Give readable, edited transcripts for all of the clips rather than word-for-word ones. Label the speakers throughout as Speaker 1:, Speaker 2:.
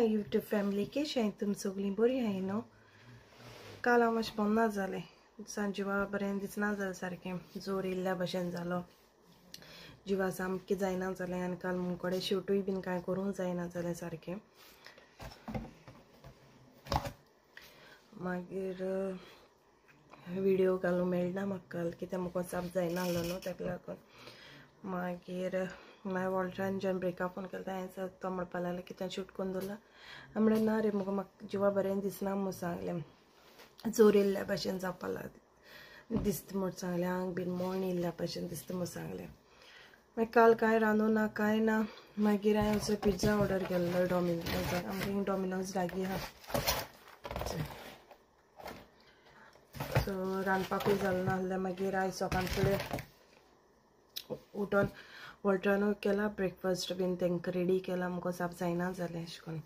Speaker 1: My YouTube family, केशें तुम सगळीं बरी आहाय न्हू. काल हांव मातशें बरें ना जालें, सांजे बरें दिसना जालें, सारकें जोर येयल्ल्या भशेन जालो, जिवा सामकें जायना जालें. आनी काल मुकोडे शेवटूय बीन कांय करूंक जायना जालें सारकें. मागीर व्हिडियो घालूंक मेळना म्हाका काल, कित्याक म्हाका साप जायना आसलो न्हू ताका लागून. मागीर मागीर वॉल्टरान जेन्ना ब्रेका फोन केलो तेन्ना तो म्हणपाक लागलो कितें शूट करून दवरला. हांवें म्हणलें ना रे, म्हाका म्हाका जिवा बरें दिसना म्हूण सांगलें, जोर येयल्ल्या भशेन जावपा लागलें दिसता म्हूण सांगलें, आंग बीन मोण येयल्ल्या भशेन दिसता म्हूण सांगलें. मागीर काल कांय रांदूं ना कांय ना. मागीर हांवें असो पिझ्झा ऑर्डर केल्लो डॉमिनोजाक, आमगे डॉमिनोज लागीं आहा. सो रांदपाकूय जालें ना जाल्यार मागीर आयज सकाळ फुडें उठोन वॉल्टरानूय केला ब्रेकफास्ट बीन, तांकां रेडी केला, म्हाका साप जायना जालें अशें करून.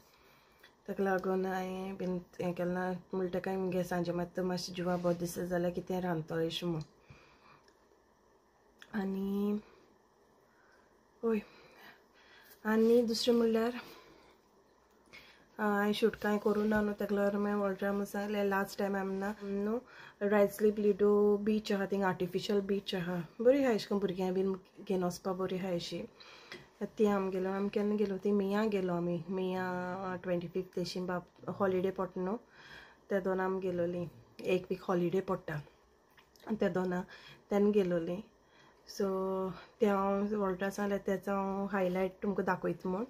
Speaker 1: ताका लागून हांवें बीन हें केलें ना. म्हणटा काय मुगे सांजे मात मातशें जिवा बरें दिसता जाल्यार कितें रांदतलो अशें म्हूण. आनी हय, आनी दुसरें म्हणल्यार हांवें शूट कांय करूं ना न्हू, ताका लागून मागीर वॉल्टरा म्हूण सांगलें लास्ट टायम आमी ना न्हू रायसलीप लिडो बीच आहा, थिंगा आर्टिफिशियल बीच आहा, बरी आहा अशें करून भुरग्यां बीन घेवन वचपा बरी आहा अशी. ती आमी गेलो, आमी केन्ना गेलो ती मेया गेलो आमी, मेया 25 अशी बाब हॉलिडे पडटा न्हू ते दोन आमी गेलोली, एक वीक हॉलिडे पडटा ते दोना तेन्ना गेलोली. सो तें हांव वॉल्टरा सांगलें तेचो हांव हायलायट तुमकां दाखयता म्हूण.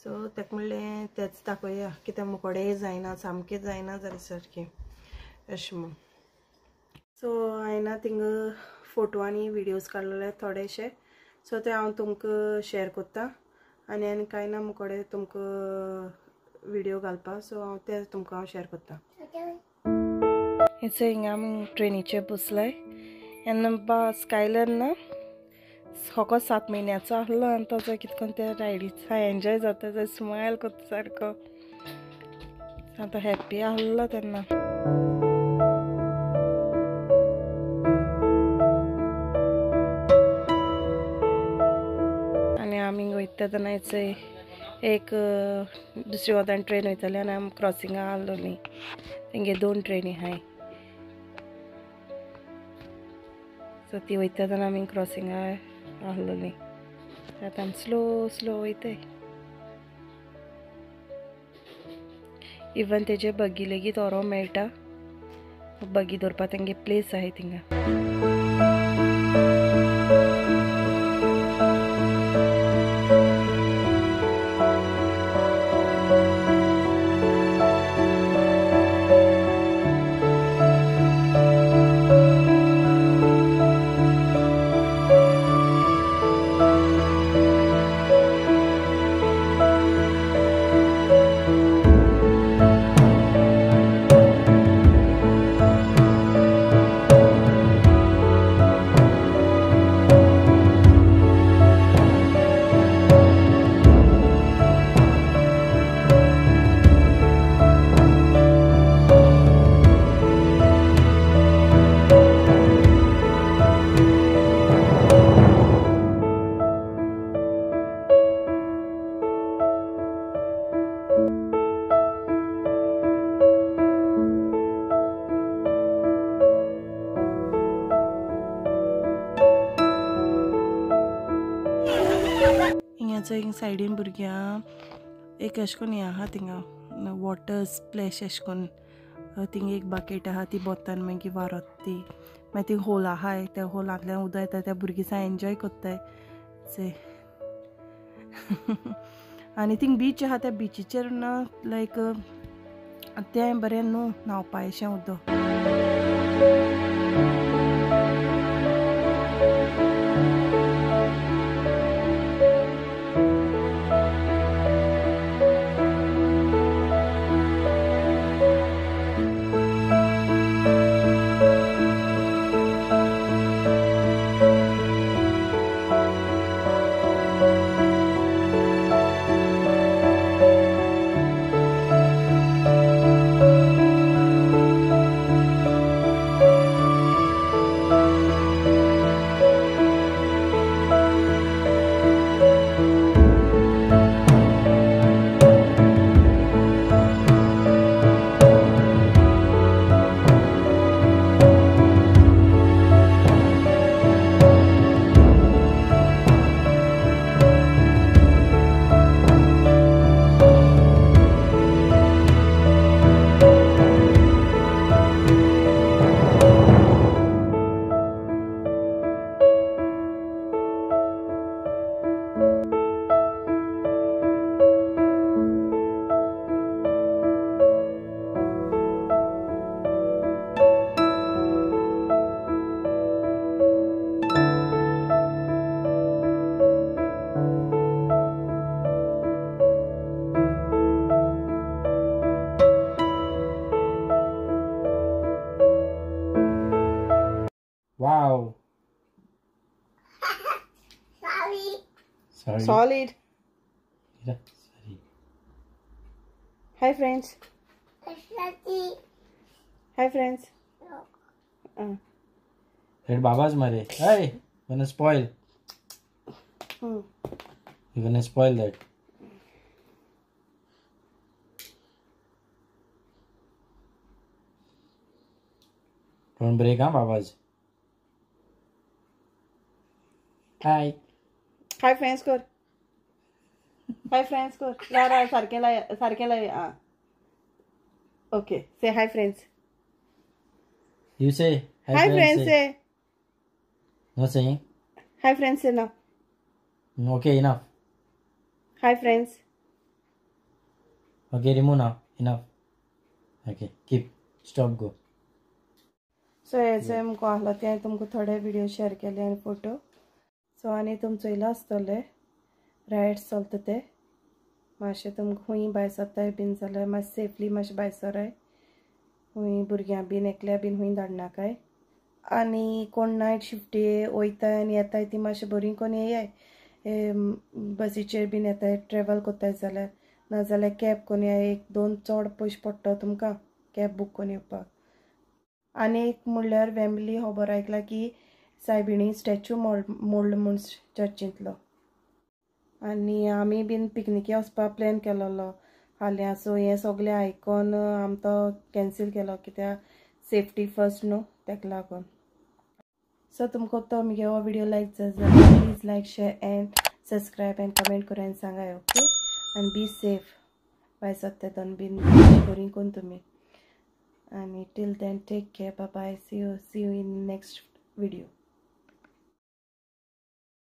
Speaker 1: सो ताका म्हणलें तेंच दाखोवया, कित्याक मुकोडेय जायना, सामकें जायना जालें सारकें अशें म्हूण. सो हांवें ना थिंगा फोटो आनी विडियोज काडलेले थोडेशे, सो ते हांव तुमकां शेअर करता. आनी आनी कांय ना मुकोडे तुमकां विडियो घालपाक, सो हांव ते तुमकां हांव शेअर करता. हें हिंगा आमी ट्रेनीचेर बसलाय आनी बा स्कायलर ना होको 7 म्हयन्याचो आसलो आनी तो कितें करून त्या रायडीचा एन्जॉय जाता, स्मायल करता सारको, आतां हॅप्पी आसलो तेन्ना. आनी आमी वयता तेन्ना एक दुसरी वतान ट्रेन वयताली आनी आमी क्रॉसिंगा आसलोली, तेंगे 2 ट्रेनी आहाय. सो ती वयता तेन्ना आमी क्रॉसिंगा आसलोली. आतां आमी स्लो स्लो वयताय. इवन तेजे बगी लेगीत व्हरोंक मेळटा, बगी दवरपा तेंगे प्लेस आहाय थिंगा. हिंगा सायडीन भुरग्यां एक अशें करून हें आहा थिंगा वॉटर स्प्लॅश अशें करून, थिंगा एक बकेट आहा, ती बोत्तान मागीर वारोता ती, मागीर ती होल आहाय, त्या होलांतल्यान उदक येता, त्या भुरगीं सा एन्जॉय करताय. आनी थिंग बीच आहा, त्या बिचीचेर ना लायक तें बरें न्हू न्हांवपा अशें उदक.
Speaker 2: Sorry.
Speaker 1: Solid.
Speaker 2: Yeah, sorry.
Speaker 1: Hi friends. Hi friends.
Speaker 2: Red Baba's mare. Hey, gonna spoil. You're gonna spoil that. Don't break, huh, Baba's? Hi.
Speaker 1: Hi friends, कर. Hi friends, कर. ला सारखे ला सारखे ला. Okay, say hi friends.
Speaker 2: You say hi,
Speaker 1: hi friends. Say.
Speaker 2: No saying.
Speaker 1: Hi friends say now.
Speaker 2: Okay, enough.
Speaker 1: Hi friends.
Speaker 2: Okay, remove now. Enough. Okay, keep. Stop, go.
Speaker 1: So हेजे आमकां आहलो ते हांवें तुमकां थोडे व्हिडियो शेअर केले आनी photo. So आनी तुम चोयला आसतले रायड्स चलता ते मातशें तुमकां खूंय भायर सरताय बीन जाल्यार मातशें सेफली मातशें भायर सराय, खूंय भुरग्यां बीन एकल्या बीन खूंय धाडनाकाय. आनी कोण नायट शिफ्टी वयताय आनी येताय ती मातशें बरी कोन्न येयाय, बसीचेर बीन येताय ट्रेवल कोत्ताय जाल्यार, नाजाल्यार कॅब कोन्न येयाय. एक दोन चड पयशे पडटा तुमकां कॅब बूक कोन्न येवपाक. आनी एक म्हणल्यार वेम्बली खबर आयकला की सायबिणी स्टॅच्यू मोडलो म्हूण चर्चींतलो. आनी आमी बीन पिकनिके वचपाक प्लॅन केलोलो फाल्यां. सो हें सगळें आयकोन आमी तो कॅन्सील केलो कित्याक सेफ्टी फर्स्ट न्हू तेका लागून. सो तुमकां तो मुगे हो व्हिडियो लायक जाता जाल्यार please like, share and subscribe and comment करून आनी सांगाय. ओके, आनी बी सेफ भायर सरता तेन्ना बीन बरी कोन्न तुमी. आनी till then take care, bye, see you in next video.